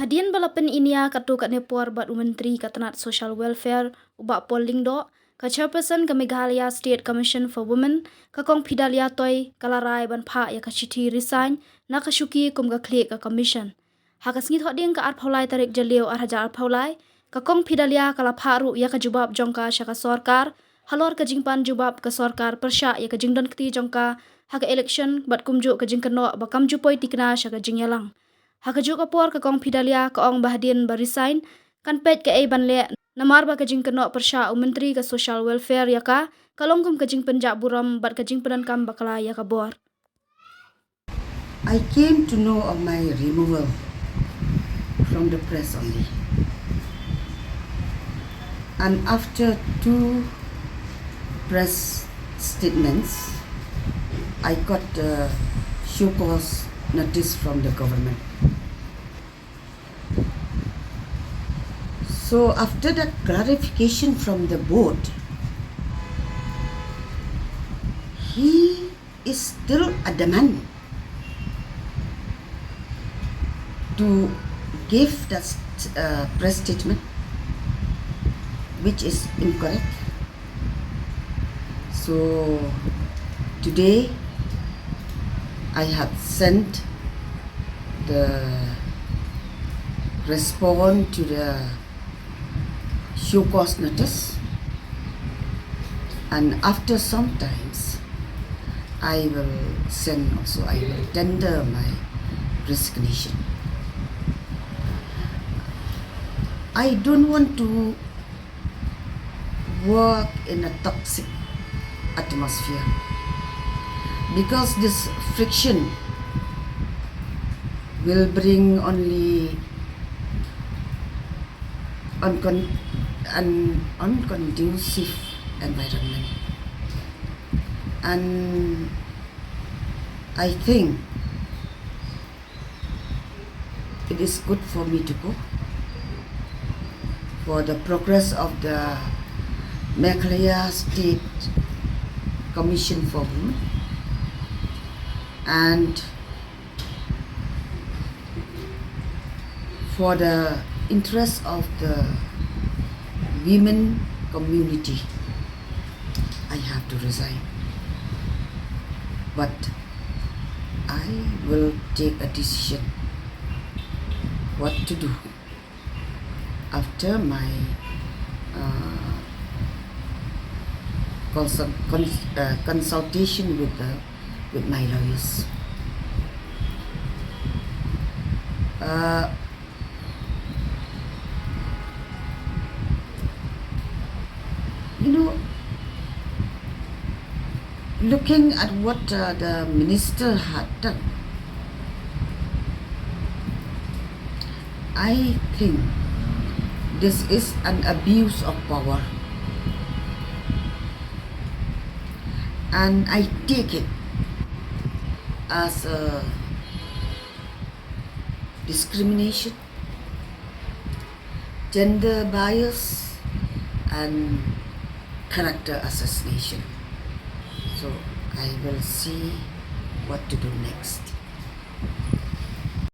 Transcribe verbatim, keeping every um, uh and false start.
Hadien ba la pyninia katto katne por bad u Myntri ka tnat Social Welfare, u Bah Paul Lyngdoh, ka Chairperson ka Meghalaya State Commission for Women, ka Kong Phedalia Toi, ka la rai ban phah ïa ka shithi resign na ka shuki kum ka khlieh ka Commission. Ha ka sngi Thohdieng ka arphew lai tarik Jylliew ar hajar arphew lai, ka Kong Phedalia ka la phah ruh ïa ka jubab jong ka sha ka sorkar halor ka jingpan jubab ka sorkar pyrshah ïa ka jingdon kti jong ka ha ka election bad kumjuh ka jingkynnoh ba kam ju poi tikna sha ka jingïalang. Ha kajuh ka por ka Kong Phedalia ka ong ba hadien ba resign kan peit kaei ban leh, namar ba ka jingkynnoh pyrshah u Myntri ka Social Welfare ïa ka, ka long kum ka jingpynjah burom bad ka jingpyndonkam bakla ïa ka bor. I came to know of my removal from the press only. And after two press statements, I got the show cause notice from the government. So after the clarification from the board, he is still adamant to give that uh, press statement, which is incorrect. So today I have sent the respond to the show cause notice, and after some times I will send also, I will tender my resignation. I don't want to work in a toxic atmosphere, because this friction will bring only uncon- an unconducive environment. And I think it is good for me to go for the progress of the Meghalaya State Commission for Women and for the interest of the women community. I have to resign. But I will take a decision what to do after my uh, consult, cons, uh, consultation with the with my lawyers. Uh, you know, looking at what uh, the minister had done, I think this is an abuse of power. And I take it as a discrimination, gender bias, and character assassination. So I will see what to do next.